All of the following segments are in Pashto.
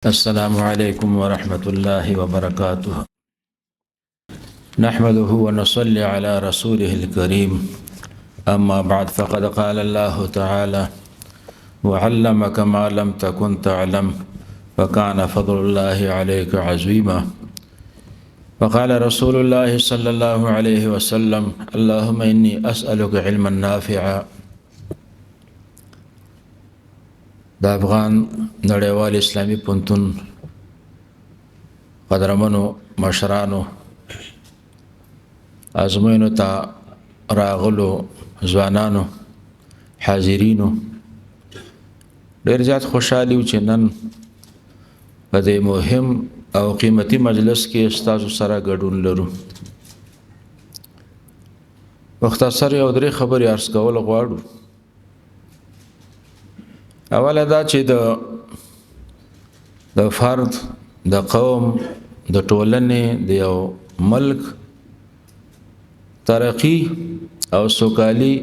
السلام عليكم ورحمة الله وبركاته. نحمده ونصلي على رسوله الكريم. أما بعد، فقد قال الله تعالى: وعلمك ما لم تكن تعلم وكان فضل الله عليك عظيما. وقال رسول الله صلى الله عليه وسلم: اللهم إني أسألك علما نافعا. د افغان نړیوال اسلامي پوهنتون قدرمنو مشرانو، ازموینو ته راغلو ځوانانو، حاضرینو، ډېر زیات خوشحال یو چې نن په دې مهم او قیمتي مجلس کې ستاسو سره ګډون لرو. مختصر یو درې خبرې عرض کول غواړو. اوله دا چې د فرد، د قوم، د ټولنې، د یو ملک ترقی او سوکالي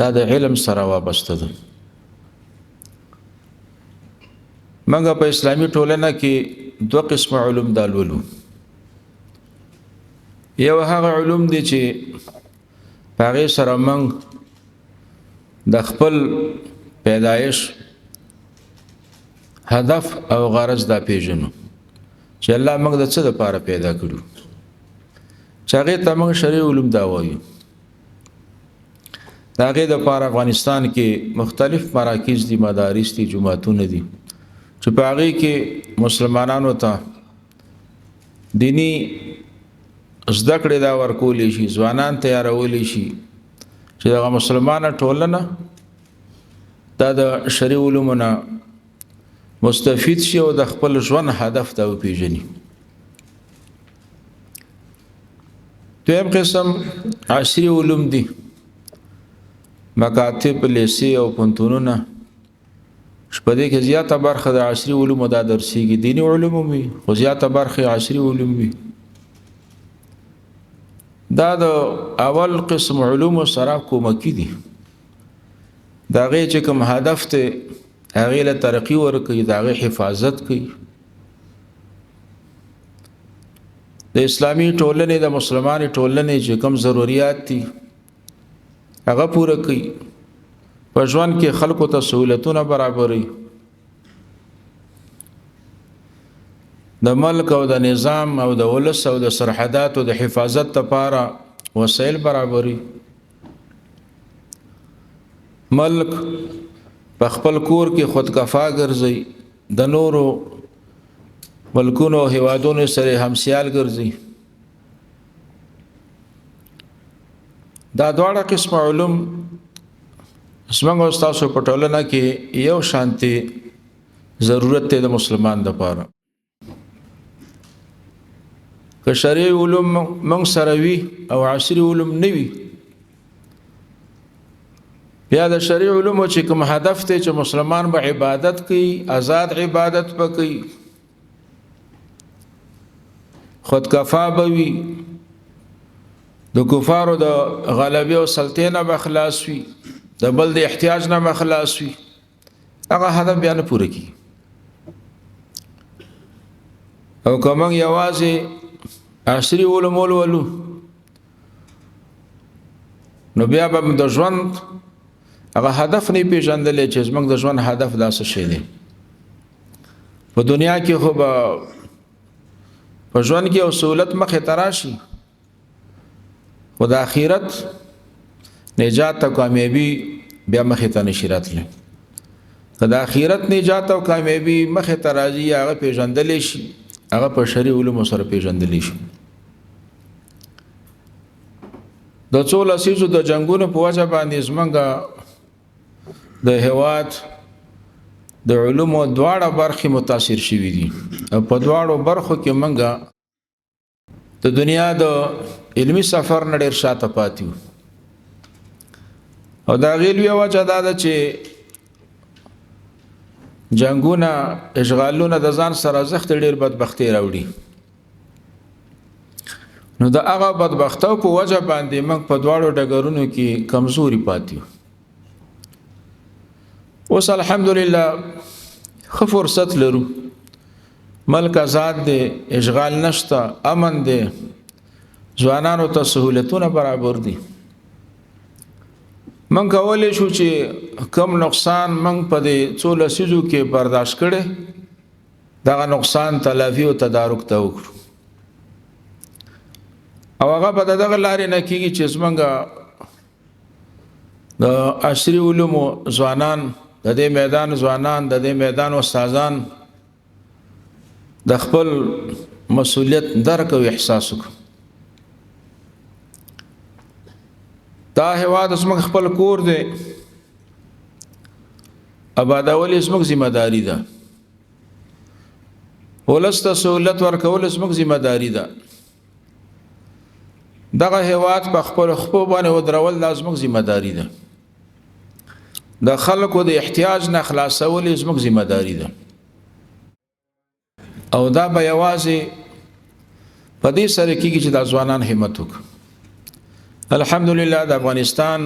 دا د علم سره وابسته ده. موږ په اسلامي ټولنه کې دوه قسمه علوم دا لولو. یو هغه علوم دي چې په هغې سره موږ د خپل پیدایش هدف او غرض دا پیژنو چې الله موږ د څه لپاره پیدا کړو، چې هغې ته موږ شرعي علوم دا وایو. د هغې دپاره افغانستان کې مختلف مراکز دي، مدارس دي، جوماتونه دي، چې په هغې کې مسلمانانو ته دیني زده کړې دا ورکولی شي، ځوانان تیارولی شي چې دغه مسلمانه ټولنه دا د شرعي علومو نه مستفید شي او د خپل ژوند هدف ته وپیژني. دویم قسم عصري علوم دي، مکاتب، لیسې او پوهنتونونه، چې په دې کې زیاته برخه د عصري علومو دا درسیږي. دیني علوم هم وي خو زیاته برخه یې عصري علوم وي. دا د اول قسم علومو سره کومکي دي. د هغې چې کوم هدف دی هغې له ترقي ورکوي، د هغې حفاظت کوي. د اسلامي ټولنې، د مسلمانې ټولنې چې کوم ضروریات دي هغه پوره کوي. په ژوند کې خلکو ته سهولتونه برابروي. د ملک او د نظام او د ولس او د سرحداتو د حفاظت لپاره وسایل برابروي. ملک په خپل کور کې خودکفا ګرځي، د نورو ملکونو او هیوادونو سره همسیال ګرځي. دا دواړه قسم علوم زموږ او ستاسو په ټولنه کې یو شانتي ضرورت دی د مسلمان دپاره. که شرعي علوم موږ سره وي او عصري علوم نه وي، بیا د شرعي علومو چې کوم هدف دی چې مسلمان به عبادت کوي، آزاد عبادت به کوي، خودکفا به وي، د کفارو د غلبې او سلطې نه به خلاص وي، د بل د احتیاج نه به خلاص وي، هغه هدف بیا نه پوره کېږي. او که موږ یوازې عصري علوم ولولو نو بیا به د ژوند هغه هدف نه پیژندلی چې زموږ د ژوند هدف دا څه شی دی. په دنیا کې خو به په ژوند کې یو سهولت مخې ته راشي، خو د آخرت نجات او کامیابي بیا مخې ته نشي راتلی. که د آخرت نجات او کامیابي مخې ته راځي، هغه پیژندلی شي، هغه په شرعي علومو سره پیژندلی شي. د څو لسیزو د جنګونو په وجه باندې زمونږ د هیواد د علومو دواړه برخې متاثر شوي دي، او په دواړو برخو کې مونږ د دنیا د علمي سفر نه ډېر شاته پاتې یو. او د هغې لویه وجه دا ده چې جنګونه، اشغالونه د ځان سره زښت ډېر بدبختۍ راوړي. نو د هغه بدبختو په وجه باندې موږ په دواړو ډګرونو کې کمزوري پاتې یو. اوس الحمدلله ښه فرصت لرو. ملک آزاد دی، اشغال نشته، امن دی، ځوانانو ته سهولتونه برابر دي. موږ کولی شو چې کم نقصان موږ په دې څو لسیزو کې برداشت کړی، دغه نقصان تلافي او تدارک ته وکړو. او هغه به د دغه لارې نه کېږي چې زمونږ د عصري علومو ځوانان، د دې میدان ځوانان، د دې میدان استادان د خپل مسؤلیت درک او احساس وکړو. دا هیواد زموږ خپل کور دی، آبادول یې زموږ ذمه داري ده، ولس ته سهولت ورکول زموږ ذمه داري ده. دغه هیواد په خپل خپو باندې ودرول دا زموږ ذمه داري ده، د خلکو د احتیاج نه خلاصول یې زموږ ذمه داري ده. او دا به یوازې په دې سره کېږي چې دا ځوانان همت وکړي. الحمدلله د افغانستان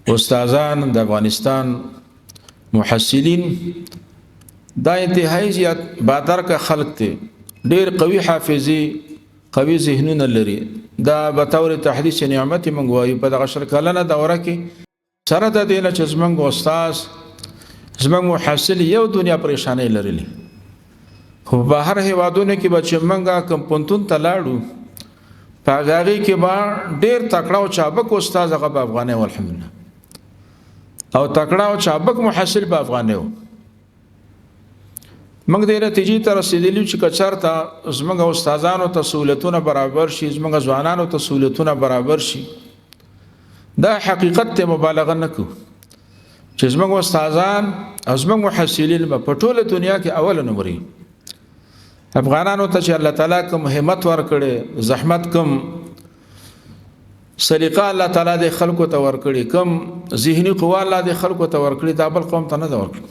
استادان، د افغانستان محصلین دا انتهایی زیات بادرکه خلق دی، ډیر قوي حافظي، قوي ذهنونه لري. دا به طور تحدیث نعمت موږ وایو. په دغه 20 کلنه دوره کې سره د دې نه چې زموږ استاد، زموږ محصل یو دنیا پریشانۍ لرلې، خو په بهر هیوادونو کې به چې موږ کوم پوهنتون ته لاړو، په هغې کې به ډېر تکړه او چابک استاد هغه به افغاني و، الحمدلله، او تکړه او چابک محصل به افغاني و. موږ دې نتیجې ته رسېدلي چې که چېرته زموږ استادانو ته سهولتونه برابر شي، زموږ ځوانانو ته سهولتونه برابر شي، دا حقیقت ته مبالغه نه کوو چې زموږ استادان او زموږ محصلین به په ټوله دنیا کې اوله نمرې. افغانانو ته چې الله تعالی کوم همت ورکړي، زحمت کوم سلیقه الله تعالی د خلکو ته ورکړي، کوم ذهني قوه الله د خلکو ته ورکړي، دا بل قوم ته نه ده ورکړي.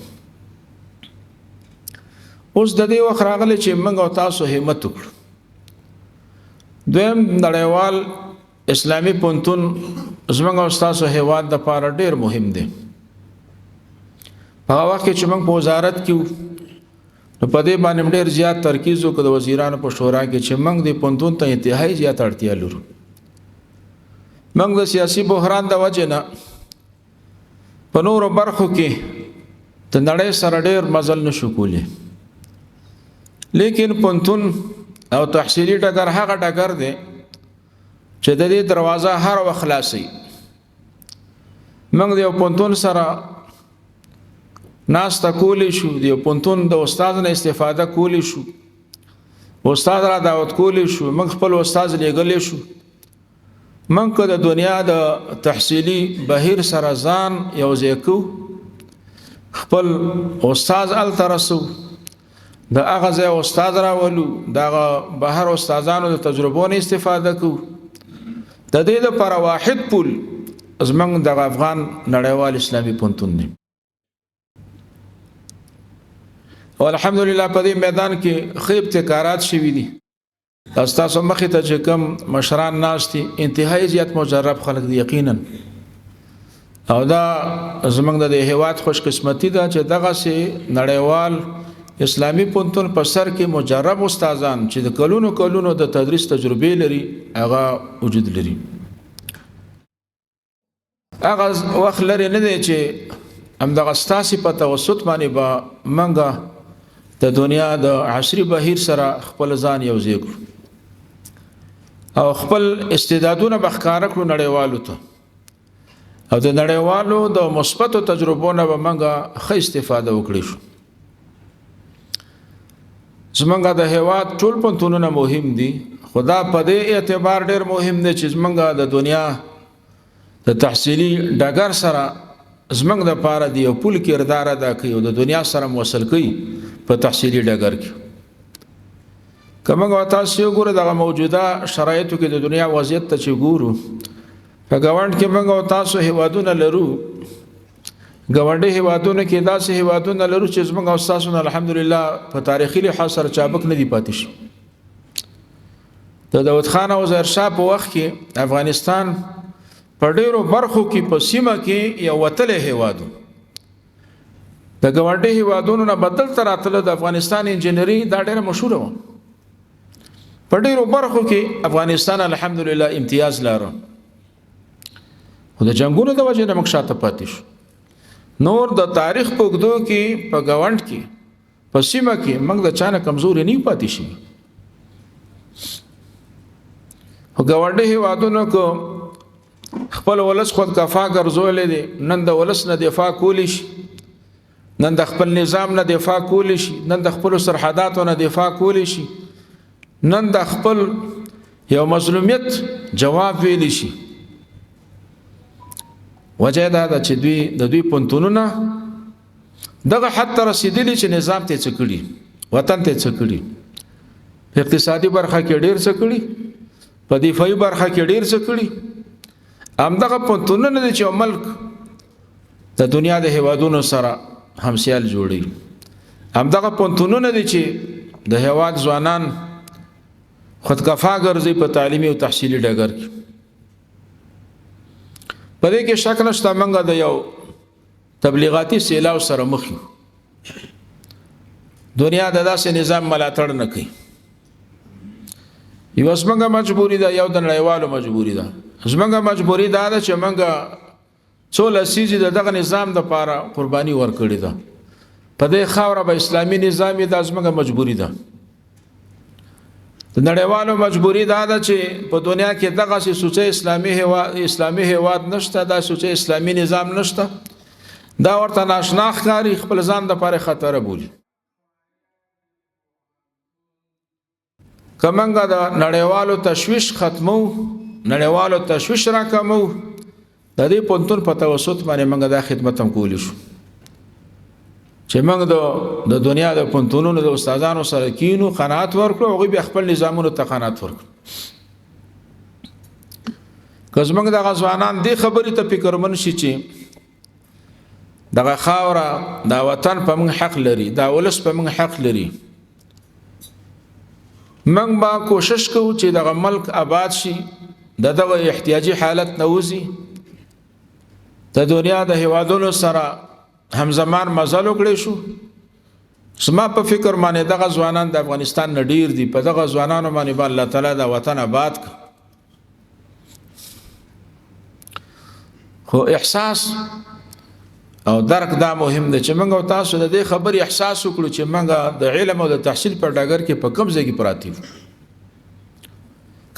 اوس د دې وخت راغلی چې موږ او تاسو همت وکړو. دویم، نړیوال اسلامي پوهنتون زموږ او ستاسو هیواد دپاره ډېر مهم دی. په هغه وخت کې چې موږ په وزارت کې وو، نو په دې باندې ډېر زیات ترکیز وکړو د وزیرانو په شورا کې چې موږ دې پوهنتون ته انتهایي زیات اړتیا لرو. موږ د سیاسي بحران د وجې نه په نورو برخو کې د نړۍ سره ډېر مزل نشو کولی، لیکن پوهنتون او تحصیلي ډګر هغه ډګر دی چې د دې دروازه هر وخت خلاصوي. موږ د یو پوهنتون سره ناسته کولی شو، د یو پوهنتون د استاد نه استفاده کولی شو، استاد را دعوت کولی شو، موږ خپل استاد لیږلی شو. موږ که د دنیا د تحصیلي بهیر سره ځان یو ځای کوو، خپل استاد هلته رسو، د هغه ځای استاد راولو، د هغه بهر استادانو د تجربو نه استفاده کوو. د دې دپاره واحد پول زموږ دغه افغان نړیوال اسلامي پوهنتون دی. او الحمدلله په دې میدان کې ښه ابتکارات شوي دي. ستاسو مخې ته چې کوم مشران ناست دي، انتهایي زیات مجرب خلک دي یقینا، او دا زموږ د دې هیواد خوشقسمتي ده چې دغسې نړیوال اسلامي پوهنتون په سر کې مجرب استادان چې د کلونو کلونو د تدریس تجربې لري، هغه وجود لري. هغه وخت لرې نه دی چې همدغه ستاسې په توسط باندې به موږ د دنیا د عصري بهیر سره خپل ځان یو ځای کړو او خپل استعدادونه به ښکاره کړو نړیوالو ته، او د نړیوالو د مثبتو تجربو نه به موږ ښه استفاده وکړی شو. زمونږ د هیواد ټول پوهنتونونه مهم دي، خو دا په دې اعتبار ډېر مهم دی چې زمونږ د دنیا د تحصیلي ډګر سره زمونږ دپاره د یو پول کردار ادا کوي او د دنیا سره موصل کوي په تحصیلي ډګر کې. که موږ او تاسو وګورو دغه موجوده شرایطو کې د دنیا وضعیت ته چې ګورو، په ګاونډ کې موږ او تاسو هیوادونه لرو، ګاونډي هیوادونو کې داسې هیوادونه لرو چې زموږ او ستاسو نه الحمدلله په تاریخي لحاظ سره چابک نه دي پاتې شي. د داود خان او ظاهرشاه په وخت کې افغانستان په ډېرو برخو کې په سیمه کې یو وتلی هیواد و. د ګاونډي هیوادونو نه بدل تر راتله. د افغانستان انجینری دا ډیره مشهوره وه. په ډیرو برخو کې افغانستان الحمدلله امتیاز لاره، خو د جنگونو د وجې نه موږ شاته پاتې شو. نور د تاریخ په اوږدو کې، په ګاونډ کې، په سیمه کې موږ د چا نه کمزوري نه پاتې شوي. خو ګاونډي هیوادونو کو خپل ولس خود کفا ګرځولی دی، نن د ولس نه دفاع کولی شي، نن د خپل نظام نه دفاع کولی شي، نن د خپلو سرحداتو نه دفاع کولی شي، نن د خپل یو مظلومیت جواب ویلی شي. وجه دا ده چې دوی د دوی پوهنتونونه دغه حد ته رسېدلي چې نظام ته یې څه کړي، وطن ته یې څه کړي، په اقتصادي برخه کې ډېر څه کړي، په دفاعي برخه کې ډېر څه کړي. همدغه پوهنتونونه دي چې ملک د دنیا د هیوادونو سره همسیال جوړي. همدغه پوهنتونونه دي چې د هیواد ځوانان خودکفا ګرځي په تعلیمي او تحصیلي ډګر کې. په دې کې شک نشته موږ د یو تبلیغاتي سیلاو سره مخ یو. دنیا د داسې نظام ملاتړ نه کوي. یو زمونږ مجبوري ده، یو د نړیوالو مجبوري ده. زمونږ مجبوري دا ده چې موږ څو لسیزې د دغه نظام دپاره قرباني ورکړې ده. په دې خاوره به اسلامي نظام وي، دا زمونږ مجبوري ده. د نړیوالو مجبوري دا ده چې په دنیا کې دغسې سوچه اسلامي هیواد نشته، دا سوچه اسلامي نظام نشته، دا ورته ناشنا ښکاري، خپل ځان دپاره خطر بولي. که موږ د نړیوالو تشویش ختمو، نړیوالو تشویش راکمو، د دې پوهنتون په توسط باندې موږ دا خدمت هم کولی شو چې موږ د دنیا د پوهنتونونو د استادانو سره کینو، قناعت ورکړو، هغوی بیا خپل نظامونو ته قناعت ورکړو. که زموږ دغه ځوانان دې خبرې ته فکرمن شي چې دغه خاوره، دا وطن په موږ حق لري، دا ولس په موږ حق لري، موږ به کوشش کوو چې دغه ملک آباد شي، د دغه احتیاجي حالت نه وځي، د دنیا د هیوادونو سره همزمان مزل وکړی شو. زما په فکر باندې دغه ځوانان د افغانستان نه ډیر دي، په دغه ځوانانو باندې به الله تعالی دا وطن آباد کړي. خو احساس او درک دا مهم دی چې موږ او تاسو د دې خبرې احساس وکړو چې موږ د علم او د تحصیل په ډګر کې په کوم ځای کې پراته یو.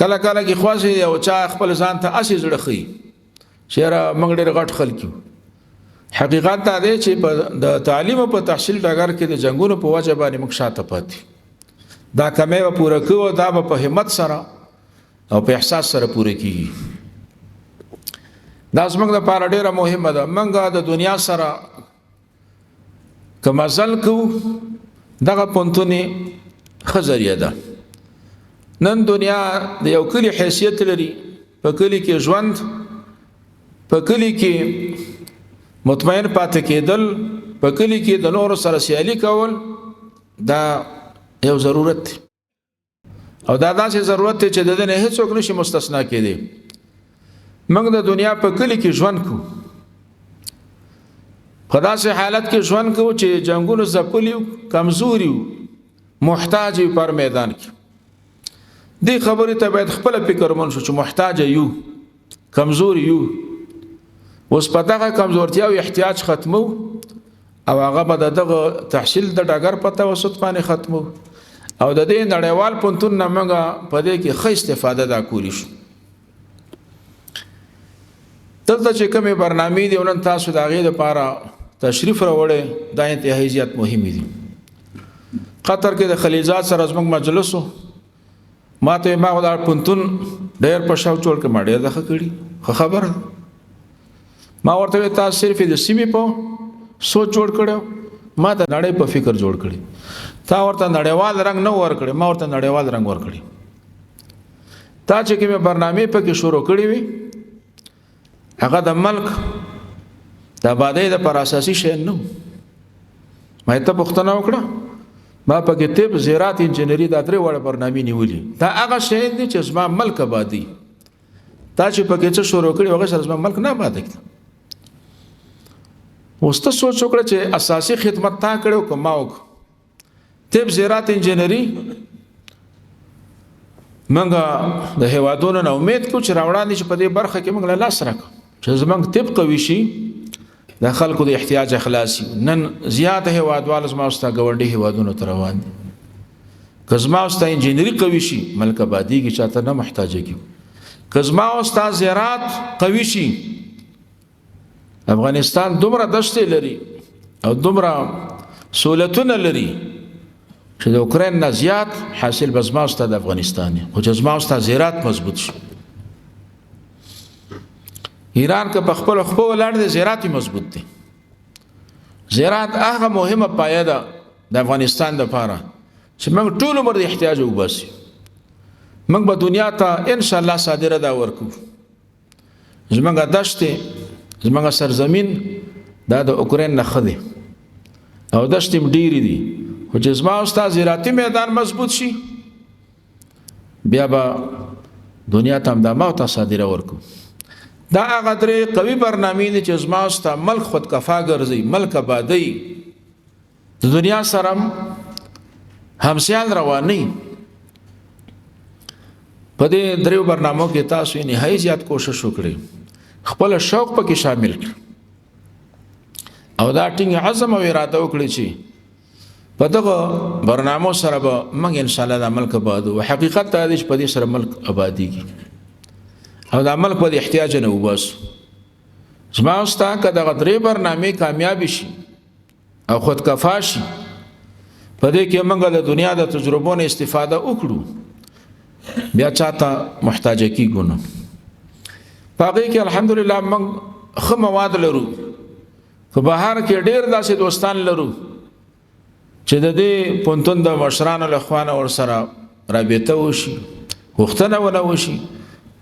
کله کله کې خاص یو چا خپل ځان ته هسې زړه ښيي چې یاره موږ ډېر غټ خلک یو. حقیقت دا دی چې په د تعلیم او په تحصیل ډګر کې د جنګونو په وجه باندې موږ شاته پاتې. دا کمی به پوره کوو، دا به په همت سره او په احساس سره پوره کیږي. دا زموږ دپاره ډېره مهمه ده. موږ د دنیا سره که مزل کوو، دغه پوهنتون ښه ذریعه ده. نن دنیا د یو کلي حیثیت لري، په کلي کې ژوند، په کلي کې مطمئن پاتې کېدل، په کلي کې د نورو سره سیالي کول، دا یو ضرورت دی. او دا داسې ضرورت دی چې د دې نه هیڅوک نشي مستثنا کېدی. موږ د دنیا په کلي کې ژوند کوو، په داسې حالت کې ژوند کوو چې جنګونو ځپلي یو، کمزوري یو، محتاج یو پر میدان کې. دې خبرې ته باید خپله فکرمند شو چې محتاج یو، کمزوري یو. اوس په دغه کمزورتیا او احتیاج ختمو او هغه به د دغه تحصیل د ډګر په توسط باندې ختمو او د دې نړیوال پوهنتون نه موږ په دې کې ښه استفاده دا کولی شو. دلته چې کومې برنامې دي، نن تاسو د هغې دپاره تشریف راوړی، دا انتهایي زیات مهمې دي. قطر کې د خلیجات سره زموږ مجلس و، ما ته یې ما خو دا پوهنتون ډېر په شوق جوړ کړ، ما ډېر د ښه کړي، ښه خبره ده. ما ورته وویل تاسو صرف د سیمې په سوچ جوړ کړی، ما د نړۍ په فکر جوړ کړی. تا ورته نړیوال رنګ نه ورکړی، ما ورته نړیوال رنګ ورکړی. تا چې کومې برنامې پکې شروع کړې وي، هغه د ملک د آبادۍ دپاره اساسي شی نه و. ما یې ته پوښتنه وکړه، ما پکې طب، زراعت، انجینري دا درې واړه برنامې نیولي. دا هغه شیان دي چې زما ملک آبادي. تا چې پکې څه شروع کړي هغه سره زما ملک نه آبادي. اوس ته سوچ وکړه چې اساسي خدمت تا کړی او که ما وکړو. طب، زراعت، انجینری، موږ د هیوادونو نه امید کوو چې راوړاندې چې په دې برخه کې موږ له لاس راکړو چې زموږ طب قوي شي، د خلکو د احتیاج خلاص شي. نن زیات هیوادوال زما او ستا ګاونډي هیوادونو ته روان دي. که زما او ستا انجینری قوي شي، ملک آبادیږي، چاته نه محتاج کیږي. که زما او ستا زراعت قوي شي، افغانستان دومره دشتې لري او دومره سہولتونه لري چې د اوکراین نه زیات حاصل به زما او ستا د افغانستان وي، خو چې زما او ستا زراعت مضبوط شي. ایران که په خپلو خپو ولاړ دی، زراعت یې مضبوط دی. زراعت هغه مهمه پایه ده د افغانستان دپاره چې موږ ټول عمر د احتیاج وباسي. موږ به دنیا ته انشاءالله صادره دا ورکو. زموږ دشتې، زموږ سرزمین دا د اوکراین نه ښه دی او دشتې هم ډېرې دي، خو چې زما او ستا زراعتي میدان مضبوط شي، بیا به دنیا ته هم دا ما او تا صادره ورکو. دا هغه درې قوي برنامې دي چې زما او ستا ملک خودکفا ګرځي، ملک آبادوي، د دنیا سره هم همسیال رواني. په دې دریو برنامو کې تاسو یې نهایي زیات کوشش وکړئ، خپل شوق پکې شامل کړئ او دا ټینګ عزم او اراده وکړئ چې په دغه برنامو سره به موږ انشاءالله دا ملک آبادو. حقیقت دا دی چې په دې سره ملک آبادیږي او دا ملک به د احتیاج نه وباسو. زما او ستا که دغه درې برنامې کامیابې شي او خودکفا شي، په دې کې موږ د دنیا د تجربو نه استفاده وکړو، بیا چاته محتاج کیږو نه. په هغې کې الحمدلله موږ ښه مواد لرو. په بهر کې ډېر داسې دوستان لرو چې د دې پوهنتون د مشرانو له خوا نه ورسره رابطه وشي، غوښتنه ونه وشي.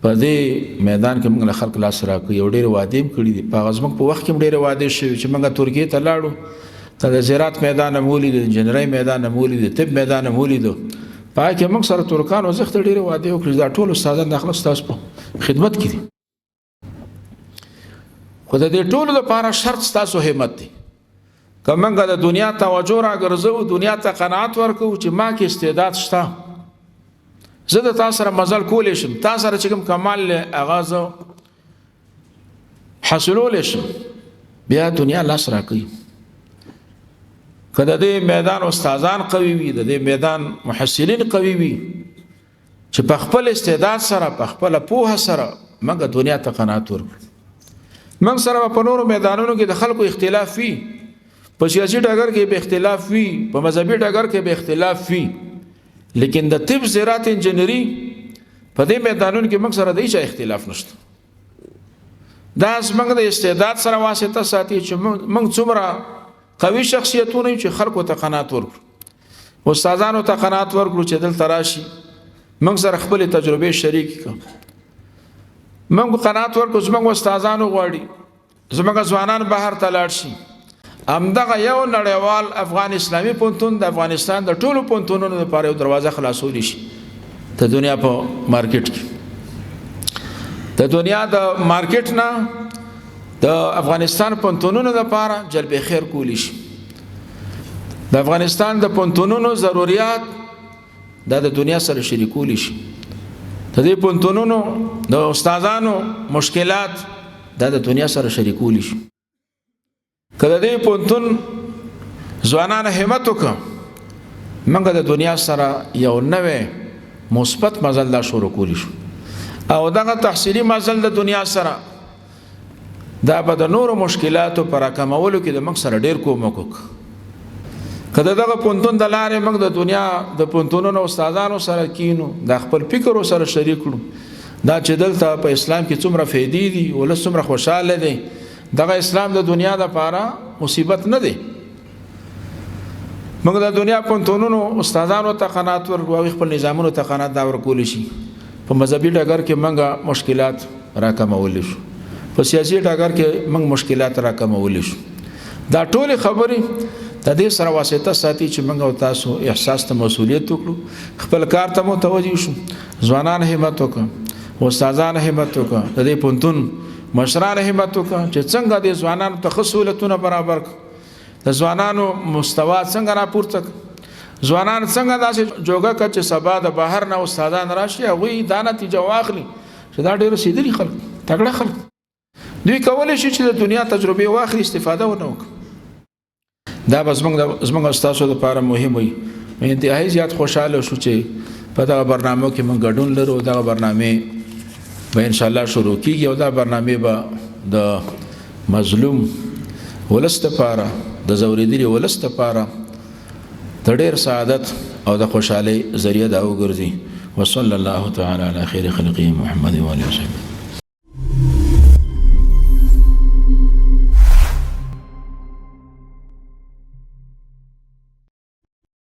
په دې میدان کې موږ له خلک لاس راکوي او ډېرې وعدې هم کړي دي. په هغه زموږ په وخت کې هم ډېرې وعدې شوې چې موږ ترکیې ته لاړو، ته د زراعت میدان هم ولید، د انجنیرۍ میدان هم ولید، د طب میدان هم ولید. په هغه کې موږ سره ترکانو زښته ډېرې وعدې وکړې. دا ټول استادان د خلک ستاسو په خدمت کې دي، خو د دې ټولو لپاره شرط ستاسو همت دی. که موږ د دنیا توجه راګرځوو، دنیا ته قناعت ورکوو چې ما کې استعداد شته، زه د تا سره مزل کولی شم، تا سره چې کوم کمال دی هغه زه حاصلولی شم، بیا دنیا لاس راکوي. که د دې میدان استادان قوي وي، د دې میدان محصلین قوي وي، چې په خپل استعداد سره، په خپله پوهه سره موږ دنیا ته قناعت ورکړو. موږ سره به په نورو میدانونو کې د خلکو اختلاف وي، په سیاسي ډګر کې به اختلاف وي، په مذهبي ډګر کې به اختلاف وي، لیکن د طب، زراعت، انجنیری په دې میدانونو کې موږ سره د هیچا اختلاف نشته. دا زموږ د استعداد سره واسطه ساتي چې موږ څومره قوي شخصیتونه یو چې خلکو ته قناعت ورکړو، استادانو ته قناعت ورکړو چې دلته راشي موږ سره خپلې تجربې شریکې کړو. موږ قناعت ورکړو، زموږ استادان وغواړي، زموږ ځوانان بهر ته لاړ شي. همدغه یو نړیوال افغان اسلامي پوهنتون د افغانستان د ټولو پوهنتونونو لپاره یو دروازه خلاصولی شي د دنیا په مارکیټ کې. د دنیا د مارکیټ نه د افغانستان پوهنتونونو لپاره جلب خیر کولی شي. د افغانستان د پوهنتونونو ضروریات دا د دنیا سره شریکولی شي. د دې پوهنتونونو د استادانو مشکلات دا د دنیا سره شریکولی شي. که د دې پوهنتون ځوانان همت وکړه، موږ د دنیا سره یو نوی مثبت مزل دا شروع کولی شو. او دغه تحصیلي مزل د دنیا سره دا به د نورو مشکلاتو په راکمولو کې د موږ سره ډېر کومک وکړي. که د دغه پوهنتون د لارې موږ د دنیا د پوهنتونونو استادانو سره کینو، دا خپل فکر سره شریک کړو، دا چې دلته په اسلام کې څومره فایدې دي، ولس څومره خوشحاله دی، دغه اسلام د دنیا دپاره مصیبت نه دی. موږ د دنیا پوهنتونونو استادانو ته قناعت ورکړو، هغوی خپل نظامونو ته قناعت دا ورکولی شي. په مذهبي ډګر کې موږ مشکلات راکمولی شو، په سیاسي ډګر کې موږ مشکلات راکمولی شو. دا ټولې خبرې د دې سره واسطه ساتي چې موږ او تاسو احساس ته مسؤلیت وکړو، خپل کار ته متوجه شو، ځوانان همت وکړو، استادان همت وکړو، د دې پوهنتون مشران همت وکړه چې څنګه د ځوانانو ته ښه سهولتونه برابر کړو، د ځوانانو مستوا څنګه راپورته کړو، ځوانان څنګه داسې جوګه کړه چې سبا د بهر نه استادان راشي، هغوی دا نتیجه واخلي چې دا ډېر رسېدلي خلک، تکړه خلک، دوی کولی شي چې د دنیا تجربې واخلي، استفاده ونه وکړي. دا به زموږ او ستاسو دپاره مهم وي. انتهایي زیات خوشحاله شو چې په دغه برنامو کې موږ ګډون لرو. دغه برنامې به انشاءالله شروع کیږي او دا برنامې به د مظلوم ولس دپاره، د ځورېدلي ولس دپاره د ډېر سعادت او د خوشحالۍ ذریعه دا وګرځي. وصلی الله تعالی علی خیر خلقه محمد و آله وصحبه.